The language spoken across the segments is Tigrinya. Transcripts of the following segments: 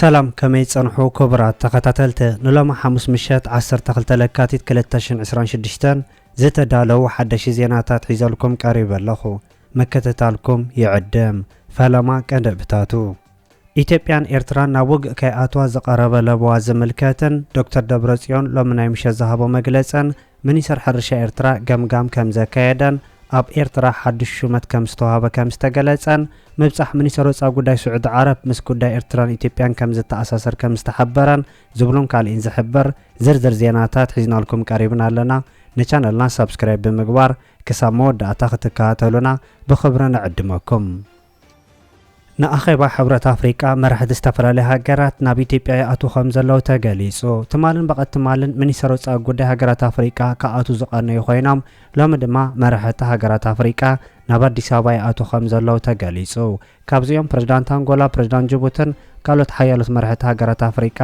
ሰላም፣ ከመይ ጸንሑ ክቡራት ተኸታተልቲ? ንሎሚ ሓሙስ ምሸት ዓሰርተ ክልተ ለካቲት ክልተ ሽሕን ዕስራን ሽዱሽተን ዝተዳለዉ ሓደሽቲ ዜናታት ሒዘልኩም ቀሪበ ኣለኹ። ምክትታልኩም ይዕድም። ፈለማ ቀንዲ ዕብታቱ። ኢትዮጵያን ኤርትራን ናብ ውግእ ከይኣትዋ ዝቐረበ ለበዋ ዝምልከትን ዶክተር ደብረጽዮን ሎሚ ናይ ምሸት ዝሃቦ መግለጽን፣ ሚኒስተር ሕርሻ ኤርትራ ገምጋም ከም ዘካየደን ኣብ ኤርትራ ሓድሽ ሹመት ከም ዝተዋህበ ከም ዝተገለጸን፣ ምብጻሕ ሚኒስተር ወጻኢ ጉዳይ ስዑዲ ዓረብ ምስ ጉዳይ ኤርትራን ኢትዮጵያን ከም ዝተኣሳሰር ከም ዝተሓበረን ዝብሉን ካልእን ዝሕብር ዝርዝር ዜናታት ሒዝናልኩም ቀሪብና ኣለና። ንቻነልና ሳብስክራይብ ብምግባር ክሳብ መወዳእታ ክትከታተሉና ብኽብሪ ንዕድመኩም። ንኣኼባ ሕብረት ኣፍሪቃ መራሕቲ ዝተፈላለዩ ሃገራት ናብ ኢትዮጵያ ይኣትዉ ከም ዘለዉ ተገሊጹ። ትማልን ብቐትማልን ሚኒስተር ወጻኢ ጉዳይ ሃገራት ኣፍሪቃ ክኣትዉ ዝቐነዩ ኮይኖም፣ ሎሚ ድማ መራሕቲ ሃገራት ኣፍሪቃ ናብ ኣዲስ ኣበባ ይኣትዉ ከም ዘለዉ ተገሊጹ። ካብዚኦም ፕሬዝዳንት ኣንጎላ፣ ፕሬዝዳንት ጅቡትን ካልኦት ሓያሎት መራሕቲ ሃገራት ኣፍሪቃ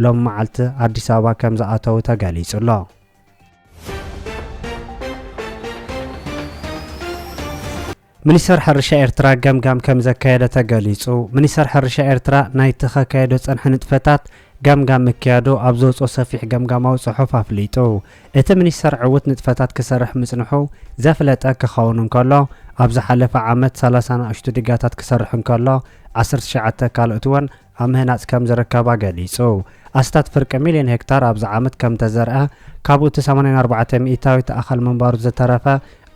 ሎሚ መዓልቲ ኣዲስ ኣበባ ከም ዝኣተዉ ተገሊጹ ኣሎ። ሚኒስተር ሕርሻ ኤርትራ ገምጋም ከም ዘካየደ ተገሊጹ። ሚኒስተር ሕርሻ ኤርትራ ናይቲ ከካየዶ ጸንሐ ንጥፈታት ገምጋም ምክያዱ ኣብ ዘውጽኦ ሰፊሕ ገምጋማዊ ጽሑፍ ኣፍሊጡ። እቲ ሚኒስተር ዕዉት ንጥፈታት ክሰርሕ ምጽንሑ ዘፍለጠ ክኸውን እንከሎ፣ ኣብ ዝሓለፈ ዓመት ሰላሳ ንኣሽቱ ዲጋታት ክሰርሕ እንከሎ፣ ዓሰርተ ትሽዓተ ካልኦት እውን ኣብ ምህናጽ ከም ዝርከባ ገሊጹ። ኣስታት ፍርቂ ሚልዮን ሄክታር ኣብዚ ዓመት ከም ተዘርአ፣ ካብኡ እቲ ሰማንያን ኣርባዕተ ሚእታዊት ኣኻል ምንባሩ ዝተረፈ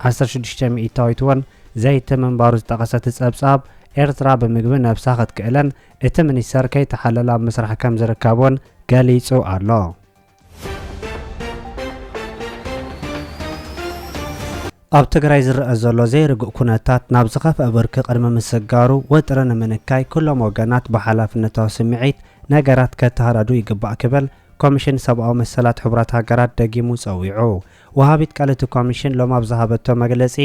ዓሰርተ ሽዱሽተ ሚእታዊት እውን ዘይቲ ምንባሩ ዝጠቐሰ እቲ ጸብጻብ፣ ኤርትራ ብምግቢ ነብሳ ክትክእልን እቲ ሚኒስተር ከይተሓለለ ኣብ ምስራሕ ከም ዝርከብ እውን ገሊጹ ኣሎ። ኣብ ትግራይ ዝረኣ ዘሎ ዘይርጉእ ኩነታት ናብ ዝኸፍአ ብርኪ ቅድሚ ምስጋሩ፣ ወጥሪ ንምንካይ ኩሎም ወገናት ብሓላፍነታዊ ስምዒት ነገራት ከተሃዳድኡ ይግባእ ክብል ኮሚሽን ሰብኣዊ መሰላት ሕቡራት ሃገራት ደጊሙ ጸዊዑ። ወሃቢት ቃል እቲ ኮሚሽን ሎም ኣብ ዝሃበቶ መግለጺ፣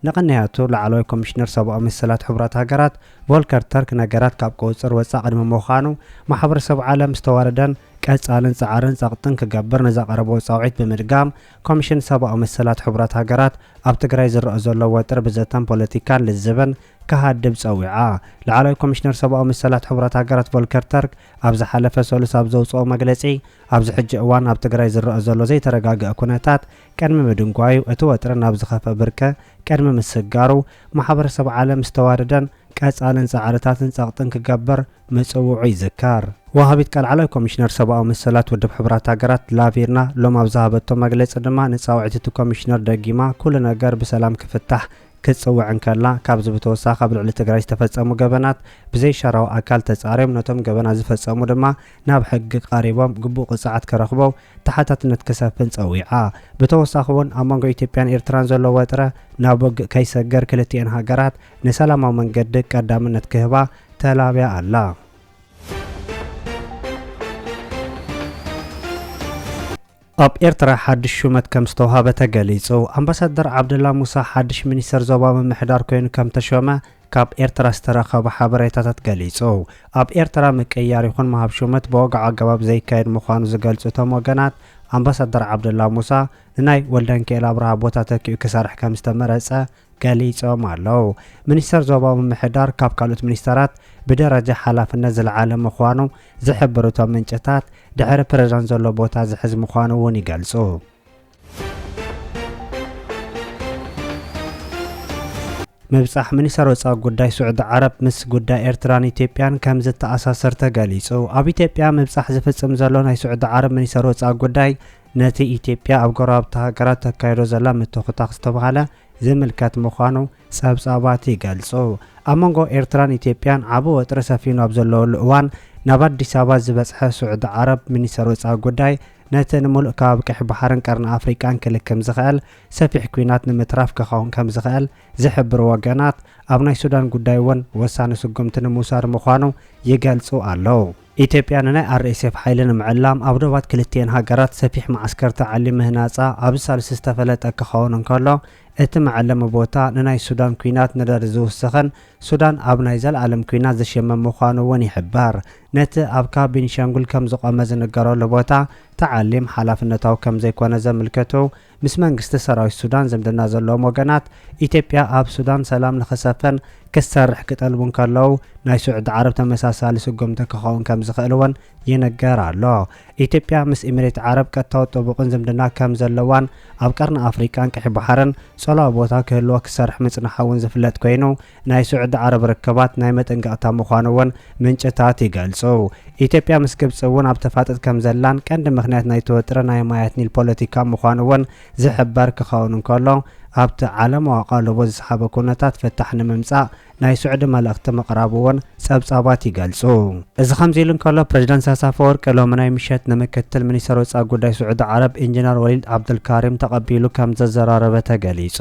ንቕንያቱ ላዕለዋይ ኮሚሽነር ሰብኣዊ መሰላት ሕቡራት ሃገራት ቮልከር ተርክ ነገራት ካብ ቁጽጽር ወጻእ ቅድሚ ምዃኑ፣ ማሕበረሰብ ዓለም ዝተዋረደን ቀጻልን ጻዕርን ጸቕጥን ክገብር ንዘቕረቦ ጻውዒት ብምድጋም፣ ኮሚሽን ሰብኣዊ መሰላት ሕቡራት ሃገራት ኣብ ትግራይ ዝረኣ ዘሎ ወጥሪ ብዘተን ፖለቲካን ልዝብን ክሃድብ ጸዊዓ። ላዕለዋይ ኮሚሽነር ሰብኣዊ መሰላት ሕቡራት ሃገራት ቮልከር ተርክ ኣብ ዝሓለፈ ሰሉስ ኣብ ዘውጽኦ መግለጺ፣ ኣብዚ ሕጂ እዋን ኣብ ትግራይ ዝረኣ ዘሎ ዘይተረጋገአ ኩነታት ቅድሚ ምድንጓዩ፣ እቲ ወጥሪ ናብ ዝኸፍአ ብርኪ ቅድሚ ምስጋሩ፣ ማሕበረሰብ ዓለም ዝተዋደደን ቀጻልን ጻዕርታትን ጸቕጥን ክገብር ምጽውዑ ይዝከር። ወሃቢት ቃል ላዕለዋይ ኮሚሽነር ሰብኣዊ መሰላት ውድብ ሕቡራት ሃገራት ላቪርና ሎም ኣብ ዝሃበቶ መግለጺ ድማ፣ ንጻውዒት እቲ ኮሚሽነር ደጊማ ኩሉ ነገር ብሰላም ክፍታሕ ክትጽውዕ እንከላ፣ ካብዚ ብተወሳኺ ኣብ ልዕሊ ትግራይ ዝተፈጸሙ ገበናት ብዘይሻራዊ ኣካል ተጻርዮም፣ ነቶም ገበናት ዝፈጸሙ ድማ ናብ ሕጊ ቀሪቦም ግቡእ ቅጽዓት ክረኽቡ ተሓታትነት ክሰፍን ጸዊዓ። ብተወሳኺ እውን ኣብ መንጎ ኢትዮጵያን ኤርትራን ዘሎ ወጥረ ናብ ውግእ ከይሰገር ክልቲኤን ሃገራት ንሰላማዊ መንገዲ ቀዳምነት ክህባ ተላብያ ኣላ። ኣብ ኤርትራ ሓድሽ ሹመት ከም ዝተውሃበ ተገሊጹ። ኣምባሳደር ዓብደላ ሙሳ ሓድሽ ሚኒስተር ዞባ ምምሕዳር ኮይኑ ከም ተሾመ ካብ ኤርትራ ዝተረኸቡ ሓበሬታታት ገሊጹ። ኣብ ኤርትራ ምቅይያር ይኹን ምሃብ ሹመት ብወግዓዊ ኣገባብ ዘይካየድ ምዃኑ ዝገልጹ እቶም ወገናት፣ ኣምባሳደር ዓብደላ ሙሳ ንናይ ወልደንኪኤል ኣብርሃ ቦታ ተኪኡ ክሰርሕ ከም ዝተመረጸ ገሊጾም ኣለዉ። ሚኒስተር ዞባዊ ምምሕዳር ካብ ካልኦት ሚኒስተራት ብደረጃ ሓላፍነት ዝለዓለ ምዃኑ ዝሕብሩ እቶም ምንጭታት፣ ድሕሪ ፕረዚዳንት ዘሎ ቦታ ዝሕዝ ምዃኑ እውን ይገልጹ። ምብጻሕ ሚኒስተር ወጻኢ ጉዳይ ስዑዲ ዓረብ ምስ ጉዳይ ኤርትራን ኢትዮጵያን ከም ዝተኣሳሰር ተገሊጹ። ኣብ ኢትዮጵያ ምብጻሕ ዝፍጽም ዘሎ ናይ ስዑዲ ዓረብ ሚኒስተር ወጻኢ ጉዳይ፣ ነቲ ኢትዮጵያ ኣብ ጎረባብቲ ሃገራት ተካይዶ ዘላ ምትኹታኽ ዝተባህለ ዝምልከት ምዃኑ ጸብጻባት ይገልጹ። ኣብ መንጎ ኤርትራን ኢትዮጵያን ዓቢ ወጥሪ ሰፊኑ ኣብ ዘለወሉ እዋን፣ ናብ ኣዲስ ኣበባ ዝበጽሐ ስዑዲ ዓረብ ሚኒስተር ወጻኢ ጉዳይ፣ ነቲ ንምሉእ ከባቢ ቀይሕ ባሕርን ቀርኒ ኣፍሪቃን ክልክም ዝኽእል ሰፊሕ ኲናት ንምትራፍ ክኸውን ከም ዝኽእል ዝሕብሩ ወገናት፣ ኣብ ናይ ሱዳን ጉዳይ እውን ወሳኒ ስጉምቲ ንምውሳድ ምዃኑ ይገልጹ ኣለዉ። ኢትዮጵያ ንናይ ኣር ኤስ ኤፍ ሓይሊ ንምዕላም ኣብ ዶባት ክልቲኤን ሃገራት ሰፊሕ መዓስከር ተዓሊ ምህናጻ ኣብዚ ሳልስቲ ዝተፈለጠ ክኸውን እንከሎ፣ እቲ መዐለሚ ቦታ ንናይ ሱዳን ኲናት ነዳዲ ዝውስኽን ሱዳን ኣብ ናይ ዘለኣለም ኲናት ዝሽመም ምዃኑ እውን ይሕበር። ነቲ ኣብ ካብ ቤኒሻንጉል ከም ዝቖመ ዝንገረሉ ቦታ ተዓሊም ሓላፍነታዊ ከም ዘይኮነ ዘምልከቱ፣ ምስ መንግስቲ ሰራዊት ሱዳን ዝምድና ዘለዎም ወገናት፣ ኢትዮጵያ ኣብ ሱዳን ሰላም ንኽሰፍን ክትሰርሕ ክጠልቡ እንከለዉ፣ ናይ ስዑዲ ዓረብ ተመሳሳሊ ስጉምቲ ክኸውን ከም ዝኽእል እውን ይንገር ኣሎ። ኢትዮጵያ ምስ ኤሚሬት ዓረብ ቀጥታዊ ጥቡቕን ዝምድና ከም ዘለዋን ኣብ ቀርኒ ኣፍሪቃን ቀይሕ ባሕርን ጸላዊ ቦታ ክህልዎ ክሰርሕ ምጽንሓ እውን ዝፍለጥ ኮይኑ፣ ናይ ስዑዲ ዓረብ ርክባት ናይ መጠንቀቕታ ምዃኑ እውን ምንጭታት ይገልጹ። ኢትዮጵያ ምስ ግብጺ እውን ኣብ ተፋጠጥ ከም ዘላን ቀንዲ ምኽንያት ናይቲ ወጥሪ ናይ ማያት ኒል ፖለቲካ ምዃኑ እውን ዝሕበር ክኸውን እንከሎ፣ ኣብቲ ዓለማዊ ኣቓልቦ ዝሰሓበ ኩነታት ፍታሕ ንምምጻእ ናይ ስዑዲ መልእኽቲ ምቕራቡ እውን ጸብጻባት ይገልጹ። እዚ ከምዚ ኢሉ እንከሎ፣ ፕሬዚዳንት ኢሳያስ ኣፈወርቂ ሎሚ ናይ ምሸት ንምክትል ሚኒስተር ወጻኢ ጉዳይ ስዑዲ ዓረብ ኢንጂነር ወሊድ ዓብዱልካሪም ተቐቢሉ ከም ዘዘራረበ ተገሊጹ።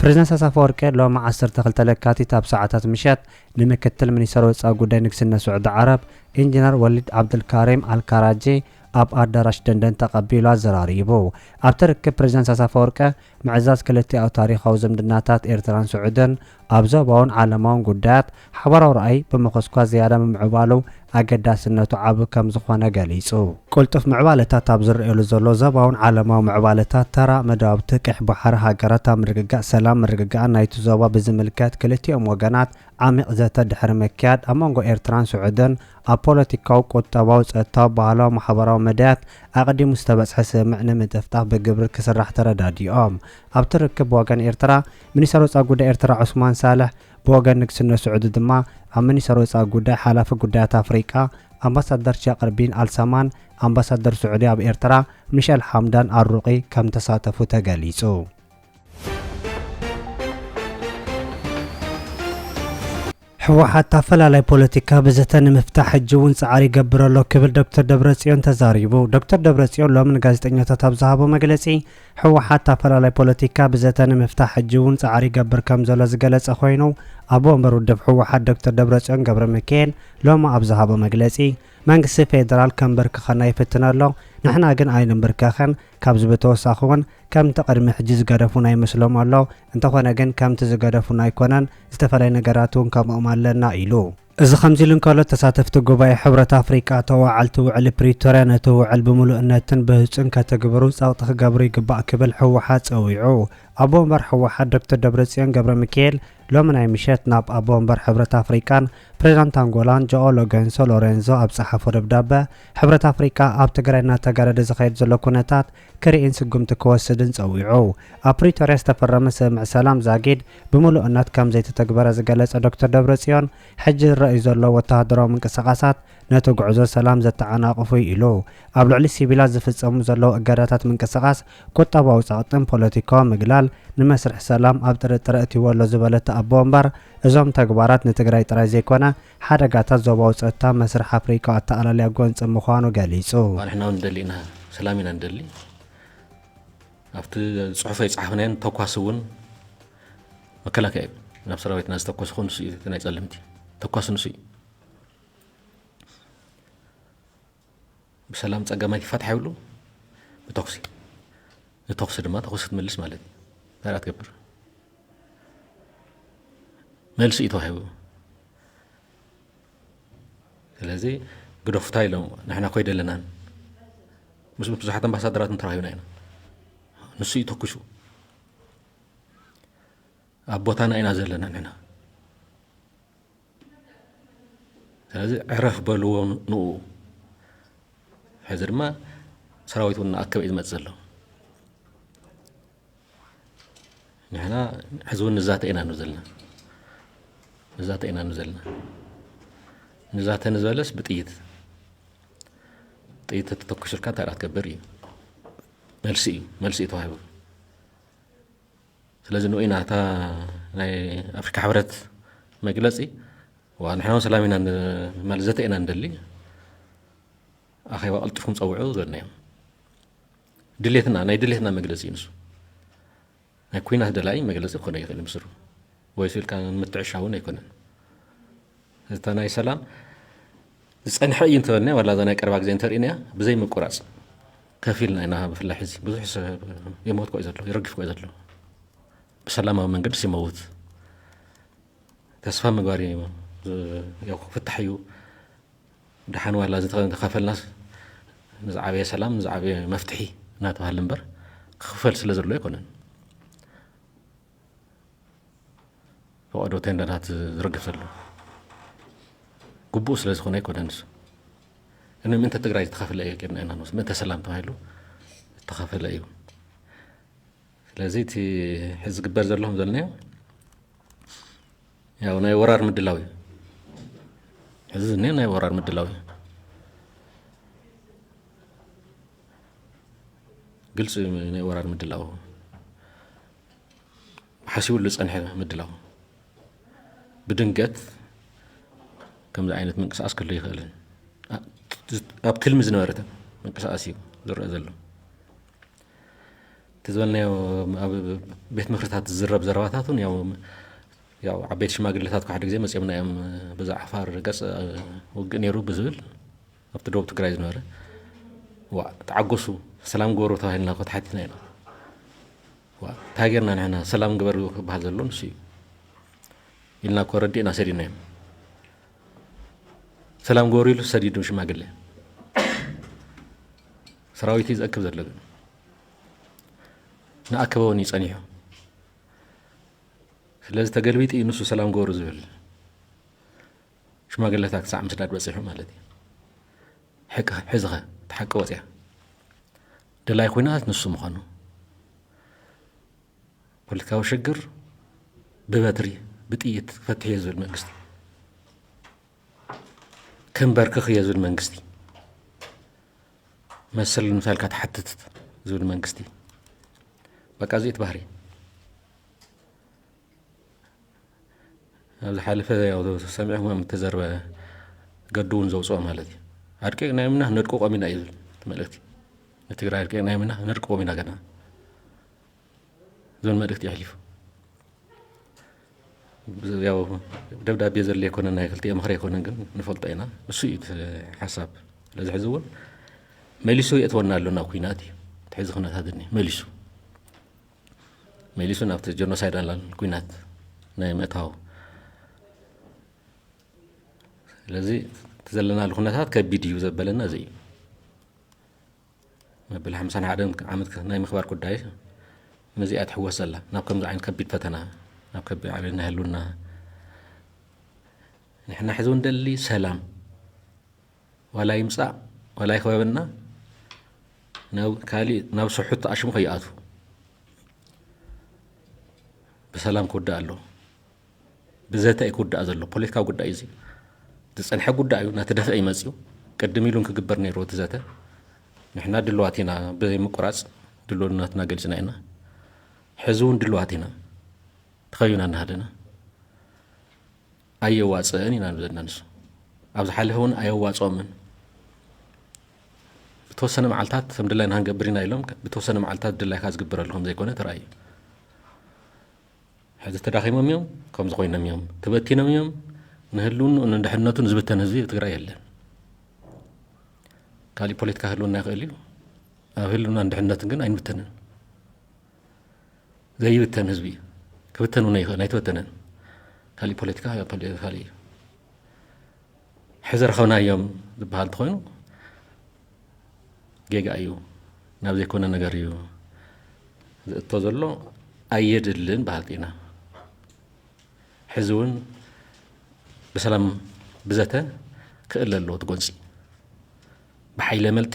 ፕሬዚዳንት ኢሳያስ ኣፈወርቂ ሎሚ ዓሰርተ ክልተ ለካቲት ኣብ ሰዓታት ምሸት ንምክትል ሚኒስተር ወጻኢ ጉዳይ ንግስነት ስዑዲ ዓረብ ኢንጂነር ወሊድ ዓብዱልካሪም ኣልካራጂ ኣብ ኣዳራሽ ደንደን ተቐቢሉ ኣዘራሪቡ። ኣብቲ ርክብ ፕሬዚዳንት ኢሳያስ ኣፈወርቂ ምዕዛዝ ክልቲኣዊ ታሪኻዊ ዝምድናታት ኤርትራን ስዑድን ኣብ ዞባውን ዓለማውን ጉዳያት ሓባራዊ ራእይ ብምኹስኳስ ዝያዳ ምምዕባሉ ኣገዳስነቱ ዓቢ ከም ዝኾነ ገሊጹ። ቅልጡፍ ምዕባለታት ኣብ ዝረኣየሉ ዘሎ ዞባውን ዓለማዊ ምዕባለታት ተራ መዳውብቲ ቀይሕ ባሕሪ ሃገራት ኣብ ምርግጋእ ሰላም ምርግጋእን ናይቲ ዞባ ብዝምልከት ክልቲኦም ወገናት ዓሚቕ ዘተ ድሕሪ ምክያድ ኣብ መንጎ ኤርትራን ስዑድን ኣብ ፖለቲካዊ፣ ቁጠባዊ፣ ጸጥታዊ፣ ባህላዊ፣ ማሕበራዊ መዳያት ኣቐዲሙ ዝተበጽሐ ስምምዕ ንምጥፍጣፍ ብግብሪ ክስራሕ ተረዳዲኦም። ኣብቲ ርክብ ብወገን ኤርትራ ሚኒስተር ወጻኢ ጉዳይ ኤርትራ ዑስማን ሳልሕ፣ ብወገን ንግስነት ስዑዲ ድማ ኣብ ሚኒስተር ወጻኢ ጉዳይ ሓላፊ ጉዳያት ኣፍሪቃ ኣምባሳደር ሻቅር ቢን ኣልሳማን ኣምባሳደር ስዑዲ ኣብ ኤርትራ ሚሸል ሓምዳን ኣሩቂ ከም ተሳተፉ ተገሊጹ። ህወሓት ኣፈላላይ ፖለቲካ ብዘተ ንምፍታሕ ሕጂ እውን ጻዕሪ ይገብር ኣሎ ክብል ዶክተር ደብረጽዮን ተዛሪቡ። ዶክተር ደብረጽዮን ሎሚ ንጋዜጠኛታት ኣብ ዝሃቦ መግለጺ፣ ህወሓት ኣፈላላይ ፖለቲካ ብዘተ ንምፍታሕ ሕጂ እውን ጻዕሪ ይገብር ከም ዘሎ ዝገለጸ ኮይኑ፣ ኣቦ ወንበር ውድብ ህወሓት ዶክተር ደብረጽዮን ገብረ ሚካኤል ሎሚ ኣብ ዝሃቦ መግለጺ፣ መንግስቲ ፌደራል ከንበርክኸና ይፍትን ኣሎ፣ ንሕና ግን ኣይንንብርከኽን፣ ካብዚ ብተወሳኺ እውን ከምቲ ቅድሚ ሕጂ ዝገደፉና ይመስሎም ኣሎ። እንተኾነ ግን ከምቲ ዝገደፉና ኣይኮነን፣ ዝተፈላለየ ነገራት እውን ከማኦም ኣለና ኢሉ። እዚ ከምዚ ኢሉ እንከሎ፣ ተሳተፍቲ ጉባኤ ሕብረት ኣፍሪቃ ተዋዓልቲ ውዕሊ ፕሪቶርያ ነቲ ውዕል ብምሉእነትን ብህጹን ከትግብሩ ጸቕጢ ክገብሩ ይግባእ ክብል ህወሓት ጸዊዑ። ኣቦ ወንበር ህወሓት ዶክተር ደብረጽዮን ገብረ ሚካኤል ሎሚ ናይ ምሸት ናብ ኣቦ ወንበር ሕብረት ኣፍሪቃን ፕሬዚዳንት ኣንጎላን ጆኦ ሎገንሶ ሎሬንዞ ኣብ ጸሓፎ ደብዳበ፣ ሕብረት ኣፍሪቃ ኣብ ትግራይ እናተጋደደ ዝኸይድ ዘሎ ኩነታት ክርእን ስጉምቲ ክወስድን ጸዊዑ። ኣብ ፕሪቶርያ ዝተፈረመ ስምምዕ ሰላም ዛጊድ ብምሉእነት ከም ዘይተተግበረ ዝገለጸ ዶክተር ደብረጽዮን፣ ሕጂ ዝረኣዩ ዘለዉ ወተሃደራዊ ምንቅስቓሳት ነቲ ጉዕዞ ሰላም ዘተዓናቕፉ እዩ ኢሉ። ኣብ ልዕሊ ሲቪላት ዝፍጸሙ ዘለዉ እገዳታት ምንቅስቓስ፣ ቁጠባዊ ጸቕጥን ፖለቲካዊ ምግላል ንመስርሕ ሰላም ኣብ ጥርጥር ኣእትይዎ ኣሎ ዝበለ እቲ ኣቦ ወንበር፣ እዞም ተግባራት ንትግራይ ጥራይ ዘይኮነ፣ ሓደጋታት ዞባዊ ጸጥታ መስርሕ ኣፍሪቃ ኣተኣላልያ ጎንጺ ምዃኑ ገሊጹ። ንሕና እውን ንደሊ ኢና፣ ሰላም ኢና ንደሊ። ኣብቲ ጽሑፈይ ዝጸሓፍናዮን ተኳሲ እውን መከላከያ እዩ። ናብ ሰራዊትና ዝተኮሰ ንሱ እዩ፣ እቲ ናይ ጸለምቲ ተኳሲ ንሱ እዩ። ብሰላም ጸገማት ይፈትሓ ይብሉ፣ ብተኹሲ። ንተኹሲ ድማ ተኹሲ ትምልስ ማለት እዩ። እንታይ ደኣ ትገብር? መልሲ እዩ ተዋሂቡ። ስለዚ ግደፉታ ኢሎም፣ ንሕና ኮይ ደለናን ምስ ብዙሓት ኣምባሳደራትን ተራኺብና ኢና። ንሱ እዩ ተኩሱ። ኣብ ቦታና ኢና ዘለና ንሕና። ስለዚ ዕረፍ በልዎ ንኡ። ሕዚ ድማ ሰራዊት እውን እናኣከበ እዩ ዝመጽእ ዘሎ። ንሕና ሕዚ እውን ንዛተ ኢና ንብል ዘለና። ንዛተ ኢና ንብል ዘለና። ንዛተ ንዝበለስ ብጥይት። ጥይት ተተኩሱልካ እንታይ ደኣ ትገብር እዩ። መልሲ እዩ። መልሲ እዩ ተዋሂቡ። ስለዚ ንኡ ኢና እታ ናይ ኣፍሪካ ሕብረት መግለጺ፣ ዋ፣ ንሕና እውን ሰላም ኢና ን-፣ ማለት ዘተ ኢና ንደሊ። ኣኼባ ቀልጢፍኩም ጸውዑ ዝበልናዮም። ድሌትና፣ ናይ ድሌትና መግለጺ እዩ ንሱ። ናይ ኲናት ደላይ መግለጺ ክኾነ ይኽእል ምስሩ። ወይ ኢልካ ንምትዕሻውን ኣይኮነን። እታ ናይ ሰላም ዝጸንሐ እዩ እንተበልና፣ ዋላ እዛ ናይ ቀረባ ግዜ እንተርኢናያ፣ ብዘይ ምቁራጽ ከፊልና ኢና። ብፍላይ ሕዚ ብዙሕ ሰብ የሞት ኮ እዩ ዘሎ፣ ይረግፍ ኮ እዩ ዘሎ። ብሰላማዊ መንገዲ ይመውት። ተስፋ ምግባር እዩ። ዝ-፣ ያው ክፍታሕ እዩ። ደሓን ዋላ ዝተኸ-፣ እንተኸፈልናስ ንዝዓበየ ሰላም፣ ንዝዓበየ መፍትሒ እናተባህለ እምበር፣ ክኽፈል ስለ ዘሎ ኣይኮነን። ፈቐዶ ቴንዳታት ዝርግፍ ዘሎ ግቡእ ስለ ዝኾነ ኣይኮነን። እሱ ግን ምእንተ ትግራይ ዝተኸፈለ እዩ ጌርና ኢና ንወስድ። ምእንተ ሰላም ተባሂሉ ዝተኸፈለ እዩ። ስለዚ እቲ ሕዚ ዝግበር ዘሎ ከም ዘለናዮ፣ ያው ናይ ወራር ምድላው እዩ። ሕዚ ዝኒኦ ናይ ወራር ምድላው እዩ። ግልፂ ናይ ወራር ምድላው፣ ሓሲቡሉ ዝፀንሐ ምድላው። ብድንገት ከምዚ ዓይነት ምንቅስቃስ ክህሉ ይኽእልን። ኣ-፣ ኣብ ትልሚ ዝነበረ ምንቅስቃስ እዩ ዝረአ ዘሎ። እቲ ዝበልናዮ ኣብ ቤት ምኽርታት ዝዝረብ ዘረባታት እውን ያው፣ ያው ዓበይቲ ሽማግሌታት እኮ ሓደ ግዜ መፂኦምና እዮም፣ በዛ ዓፋር ገፅ ውግእ ነይሩ ብዝብል ኣብቲ ደቡብ ትግራይ ዝነበረ። ዋ፣ ተዓገሱ፣ ሰላም ግበሩ ተባሂልና እኮ ተሓቲትና ኢና። ዋ፣ እንታይ ጌርና ንሕና? ሰላም ግበር ክበሃል ዘሎ ንሱ እዩ ኢልና እኮ ረዲእና ሰዲድናዮም። ሰላም ግበሩ ኢሉ ሰዲዱ ሽማግሌ። ሰራዊት እዩ ዝእክብ ዘሎ ግን ንኣከበ እውን እዩ ጸኒሑ። ስለዚ ተገልቢጡ እዩ ንሱ ሰላም ግበሩ ዝብል። ሽማግሌታት ክሳዕ ምስዳድ በጺሑ ማለት እዩ። ሕቂ፣ ሕዚ ኸ እቲ ሓቂ ወጽያ። ደላይ ኲናት ንሱ ምዃኑ። ፖለቲካዊ ሽግር ብበትሪ፣ ብጥይት ክፈትሕ እየ ዝብል መንግስቲ፣ ከንበርክኽ እየ ዝብል መንግስቲ፣ መሰል ምሳልካ ትሓትት ዝብል መንግስቲ። በቃ እዚ እቲ ባህሪ። ኣብ ዝሓለፈ ያው ሰሚዕኩም ከም እተዘርበ ገዱ እውን ዘውፅኦ ማለት እዩ። ኣድቂቕናዮም ኢና፣ ነድቅቖም ኢና እዩ ዝብል እቲ መልእክቲ። ንትግራይ ኣድቂቕናዮም ኢና፣ ነድቅቖም ኢና ገና ዝብል መልእክቲ የሕሊፉ። ያው ደብዳቤ ዘድሊ ኣይኮነን፣ ናይ ክልቲኦም ምኽሪ ኣይኮነን፣ ግን ንፈልጦ ኢና። እሱ እዩ እቲ ሓሳብ። ስለዚ ሕዚ እውን መሊሱ የእትወና ኣሎ ናብ ኲናት እዩ። እቲ ሕዚ ኩነታት እኒ መሊሱ፣ መሊሱ ናብቲ ጀኖሳይዳል ኲናት ናይ ምእታው። ስለዚ እቲ ዘለናሉ ኩነታት ከቢድ እዩ ዘበለና እዚ እዩ። መበል ሓምሳን ሓደን ዓመት ናይ ምኽባር ጉዳይ ነዚኣ ትሕወስ ዘላ፣ ናብ ከምዚ ዓይነት ከቢድ ፈተና፣ ናብ ከቢድ ዓብዮት ናይ ህልውና። ንሕና ሕዚ እውን ደሊ ሰላም፣ ዋላ ይምጻእ፣ ዋላ ይኽበበና፣ ናብ ካሊእ፣ ናብ ስሑት ኣሽሙ ከይኣትዉ። ብሰላም ክውዳእ ኣለዎ። ብዘተ እዩ ክውዳእ ዘሎ። ፖለቲካዊ ጉዳይ እዩ እዚ። ዝጸንሐ ጉዳይ እዩ። እናተደፍአ እዩ መጺኡ። ቅድም ኢሉ እውን ክግበር ነይርዎ እቲ ዘተ። ንሕና ድልዋት ኢና፣ ብዘይምቁራጽ ድልውነትና ገሊጽና ኢና። ሕዚ እውን ድልዋት ኢና። ተኸዩና እናሃለና። ኣየዋጽእን ኢና ንብል ዘለና ንሱ። ኣብ ዝሓለፈ እውን ኣየዋጽኦምን። ብተወሰነ መዓልታት ከም ድላይና ክንገብር ኢና ኢሎም፣ ብተወሰነ መዓልታት ድላይካ ዝግበረሉ ከም ዘይኮነ ተራእዩ። ሕዚ ተዳኺሞም እዮም፣ ከምዚ ኮይኖም እዮም፣ ተበቲኖም እዮም። ንህልውንኡ ንድሕነቱን ዝብተን ህዝቢ ትግራይ የለን። ካሊእ ፖለቲካ ህልውና ይኽእል እዩ። ኣብ ህልውናን ድሕነትን ግን ኣይንብተንን። ዘይብተን ህዝቢ እዩ። ክብተን እውን ኣይኽእልን፣ ኣይተበተነን። ካሊእ ፖለቲካ፣ ፖለ-፣ ካሊእ እዩ። ሕዚ ረኸብናዮም ዝበሃል እንተኾይኑ ጌጋ እዩ። ናብ ዘይኮነ ነገር እዩ ዝእቶ ዘሎ። ኣየድልን በሃልቲ ኢና። ሕዚ እውን ብሰላም ብዘተ ክእለ ኣለዎ እቲ ጎንፂ። ብሓይለ መልጢ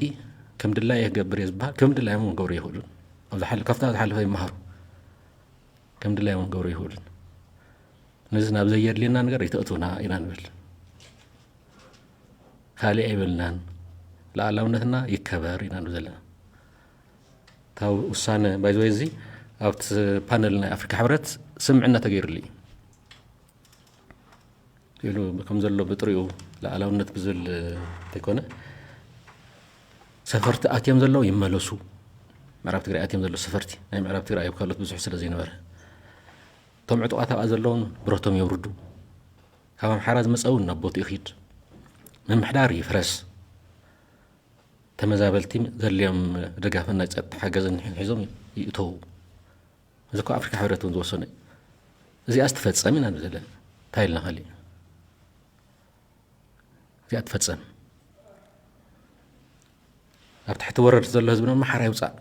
ከም ድላይ ክገብር እየ ዝበሃል፣ ከም ድላዮም ክገብሩ ይኽእሉን። ኣብ ዝሓለ-፣ ካብታ ዝሓለፈ ይመሃሩ። ከም ድላዮም ክገብሩ ይኽእሉን። ነዚ ናብ ዘየድልየና ነገር ይተእቱና ኢና ንብል። ካልእ ኣይበልናን። ሉዓላውነትና ይከበር ኢና ንብል ዘለና። እታ ውሳነ፣ ባይ ዘ ወይ፣ እዚ ኣብቲ ፓነል ናይ ኣፍሪካ ሕብረት ስምምዕነት ተገይሩሉ እዩ። ኢሉ ከም ዘሎ ብጥሪኡ ሉዓላውነት ብዝብል እንተይኮነ፣ ሰፈርቲ ኣትዮም ዘለዉ ይመለሱ። ምዕራብ ትግራይ ኣትዮም ዘለዉ ሰፈርቲ፣ ናይ ምዕራብ ትግራይ ኣብ ካልኦት ብዙሕ ስለ ዘይነበረ፣ እቶም ዕጡቓት ኣብኣ ዘለዉን ብረቶም የውርዱ። ካብ ኣምሓራ ዝመጸ እውን ናብ ቦትኡ ይኺድ። ምምሕዳር ይፍረስ። ተመዛበልቲ ዘድልዮም ደጋፍን ናይ ጸጥታ ሓገዝን ሒዞም ይእተዉ። እዚ እኮ ኣፍሪካ ሕብረት እውን ዝወሰነ እዩ። እዚኣስ ትፈጸም ኢና ንብል ዘለና። እንታይ ኢልና ካሊእ? እዚኣ ትፈጸም። ኣብ ትሕቲ ወረድ ዘሎ ህዝቢ ድማ ሓራ ይውጻእ።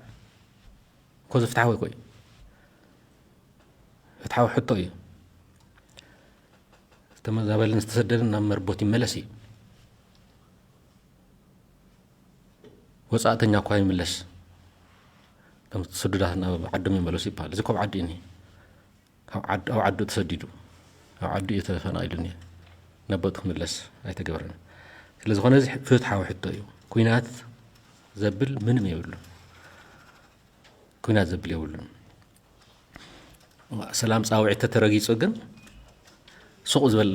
እኮ እዚ ፍትሓዊ እኮ እዩ። ፍትሓዊ ሕቶ እዩ። ዝተመዛበልን ዝተሰደድን ናብ መርቦት ይመለስ እዩ። ወጻእተኛ እኳ ይምለስ። እቶም ስዱዳት ናብ ዓዶም ይመለሱ ይበሃል። እዚ እኮ ኣብ ዓዲ እዩ እኒሄ። ኣብ ዓድ-፣ ኣብ ዓዱ ተሰዲዱ፣ ኣብ ዓዱ እዩ ተፈናቒሉ እኒሄ። ናብ ቦቱ ክምለስ ኣይተገበረን። ስለ ዝኾነ እዚ ፍትሓዊ ሕቶ እዩ። ኩናት ዘብል ምንም የብሉን። ኩናት ዘብል የብሉን። ሰላም ጻውዒት ተተረጊጹ ግን ሱቕ ዝበል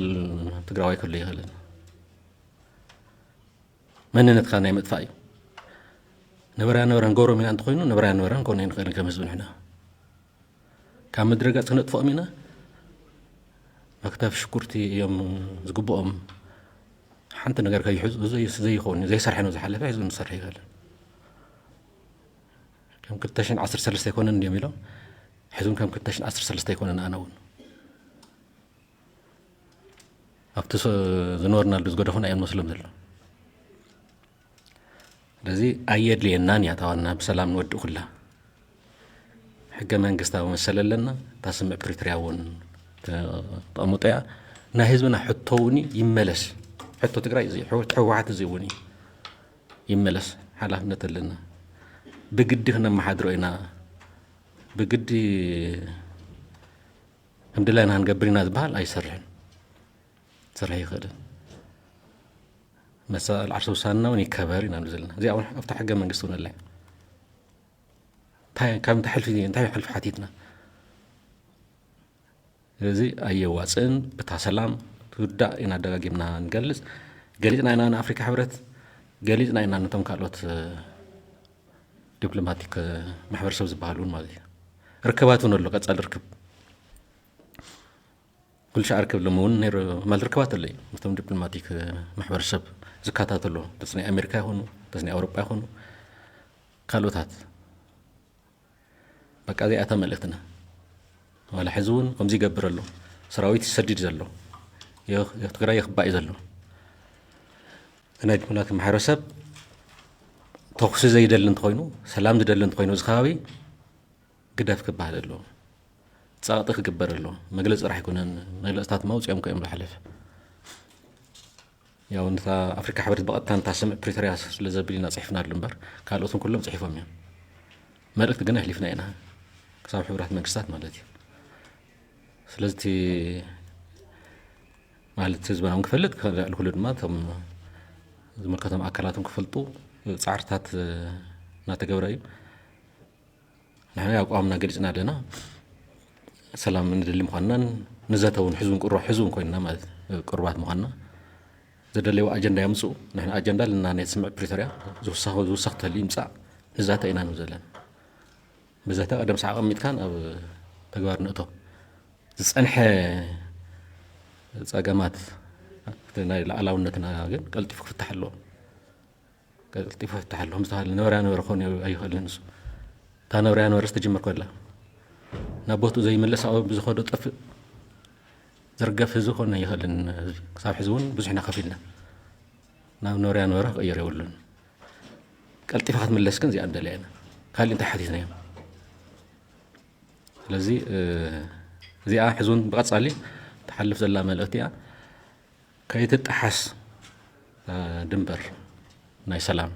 ትግራዋይ ክህሉ ይኽእልን። መንነትካ ናይ ምጥፋእ እዩ። ነበረ ነበረ ንገብሮም ኢና እንተኾይኑ፣ ነበረ ነበረ ንኮነ ንኽእል ከም ህዝቢ ንሕና። ካብ ምድረ ገጽ ክነጥፍኦም ኢና። መክተፍ ሽኩርቲ እዮም ዝግብኦም። ሓንቲ ነገር ከይሕዙ፣ እዚ ዘይኸውን፣ ዘይሰርሐ ነው ዝሓለፈ ህዝቢ ንሰርሕ ይኽእልን። ከም ክልተ ሽሕን ዓሰርተ ሰለስተ ኣይኮነን እንዲዮም ኢሎም፣ ሕዚ እውን ከም ክልተ ሽሕን ዓሰርተ ሰለስተ ኣይኮነን ኣነ እውን። ኣብቲ ስ-፣ ዝነበርናሉ ዝገደፉና እዮም መስሎም ዘሎ። ስለዚ ኣየድልየናን እያ እታ ዋና ብሰላም ንወድእ ኩላ። ሕገ መንግስታዊ መሰል ኣለና። እታ ስምምዕ ፕሪቶርያ እውን ተቐምጦ እያ። ናይ ህዝብና ሕቶ እውን ይመለስ። ሕቶ ትግራይ እዚ፣ ሕቶ ህወሓት እዚ እውን እዩ። ይመለስ። ሓላፍነት ኣለና። ብግዲ ክነመሓድሮ ኢና። ብግዲ ከም ድላይና ክንገብር ኢና ዝበሃል ኣይሰርሕን። ክሰርሕ ይኽእልን። መሰል ዓርሰ ውሳንና እውን ይከበር ኢና ንብል ዘለና። እዚኣ እውን ኣብታ ሕገ መንግስቲ እውን ኣላ። እንታይ፣ ካብ እንታይ ሕልፊ፣ እንታይ ሕልፊ ሓቲትና? ስለዚ ኣየዋፅእን። እታ ሰላም ትውዳእ ኢና ደጋጊምና ንገልፅ። ገሊፅና ኢና ንኣፍሪካ ሕብረት፣ ገሊፅና ኢና ነቶም ካልኦት፣ እ፣ ዲፕሎማቲክ፣ እ፣ ማሕበረሰብ ዝበሃል እውን ማለት እዩ። ርክባት እውን ኣሎ፣ ቀፃሊ ርክብ። ኩሉ ሻዕ ርክብ ሎሚ እውን ነይሩ ማለት ርክባት ኣሎ እዩ። ምስቶም ዲፕሎማቲክ፣ እ፣ ማሕበረሰብ ዝከታተሉ፣ ተስ ናይ ኣሜሪካ ይኹኑ፣ ተስ ናይ ኣውሮጳ ይኹኑ፣ ካልኦታት። በቃ እዚኣታ መልእክትና። ዋላ ሕዚ እውን ከምዚ ይገብር ኣሎ። ሰራዊት ይሰድድ ዘሎ። የ-፣ ትግራይ ይኽባእ እዩ ዘሎ። እቲ ናይ ዲፕሎማቲክ ማሕበረሰብ ተኹሲ ዘይደሊ እንተኾይኑ፣ ሰላም ዝደሊ እንተኾይኑ፣ እዚ ከባቢ ግደፍ ክበሃል ኣለዎ። ጸቕጢ ክግበር ኣለዎ። መግለጺ ጥራሕ ኣይኮነን። መግለጽታት ማውጺኦም እኮ እዮም ዝሓለፈ። ያው፣ ነታ ኣፍሪካ ሕብረት ብቐጥታ ነታ ስምምዕ ፕሪቶርያ ስለ ዘብል ኢና ጽሒፍናሉ እምበር፣ ካልኦትን ኩሎም ጽሒፎም እዮም። መልእክቲ ግን ኣሕሊፍና ኢና፣ ክሳብ ሕቡራት መንግስታት ማለት እዩ። ስለዚ እቲ ማለት ህዝብና እውን ክፈልጥ፣ ልዕሊ ኩሉ ድማ እቶም ዝምልከቶም ኣካላት እውን ክፈልጡ ጻዕርታት እናተገብረ እዩ። ንሕና ኣቋምና ገሊጽና ኣለና። ሰላም ንደሊ ምዃንናን ንዘተ እውን ሕዚ እውን ቅሩብ፣ ሕዚ እውን ኮይንና ማለት ቅሩባት ምዃንና። ዘደለይዎ ኣጀንዳ የምጽኡ። ንሕና ኣጀንዳ ኣለና፣ ናይ ስምምዕ ፕሪቶርያ ዝውሰኽ፣ ዝውሰኽ ተልዩ ይምጻእ፣ ንዛተ ኢና ንብል ዘለና። ብዘተ ቀደም ሰዓብ ኣቐሚጥካ ናብ ተግባር ንእቶ። ዝጸንሐ ጸገማት ናይ ሉዓላውነትና ግን ቀልጢፉ ክፍታሕ ኣለዎ። ቀልጢፉ ክፍታሕ ኣለዎ። ከም ዝተባህለ ነበረ ነበረ ክኸውን ኣይኽእልን። ንሱ እታ ነበረ ነበረስ ትጅምር ከላ ናብ ቦትኡ ዘይምለስ ኣብኡ ብዝኸዶ ጠፍእ ዝርገፍ ህዝቢ ክኸውን ኣይኽእልን። ህዝቢ ክሳብ ሕዚ እውን ብዙሕ ኢና ከፊልና። ናብ ነበረ ነበረ ክቕየር የብሉን። ቀልጢፋ ክትምለስ ግን እዚኣ ንደልያ ኢና። ካሊእ እንታይ ሓቲትናዮም? ስለዚ፣ እ፣ እዚኣ ሕዚ እውን ብቐጻሊ ትሓልፍ ዘላ መልእኽቲ እያ። ከይትጠሓስ፣ እ፣ ድንበር ናይ ሰላም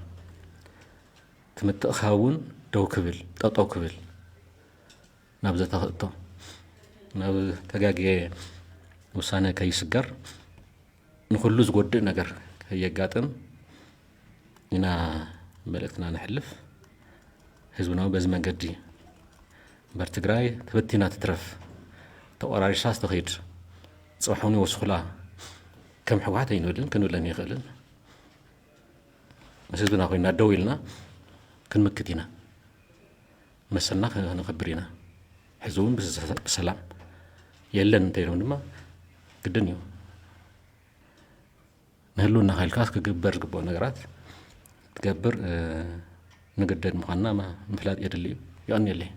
እቲ ምትእኻብ እውን ደው ክብል፣ ጠጠው ክብል፣ ናብ ዘተ ክእቶ፣ ናብ ተጋግየ ውሳነ ከይስገር፣ ንኹሉ ዝጎድእ ነገር ከየጋጥም ኢና መልእክትና ነሕልፍ። ህዝብና እውን በዚ መንገዲ እምበር ትግራይ ተበቲና ትትረፍ፣ ተቆራሪሳ ዝተኸይድ፣ ጽባሕ እውን ይወስኹላ ከም ሕወሓት ኣይንብልን ክንብለን ይኽእልን። ምስ ህዝብና ኮይና ደው ኢልና ክንምክት ኢና። መሰልና ከነኽብር ኢና። ሕዚ እውን ብሰ-፣ ብሰላም የለን እንተኢሎም ድማ ግድን እዩ። ንህልውና ከልካስ ክግበር ዝግብኦ ነገራት ክትገብር፣ እ፣ ንግደድ ምዃንና ማ-፣ ምፍላጥ የድሊ እዩ። የቐንየለይ።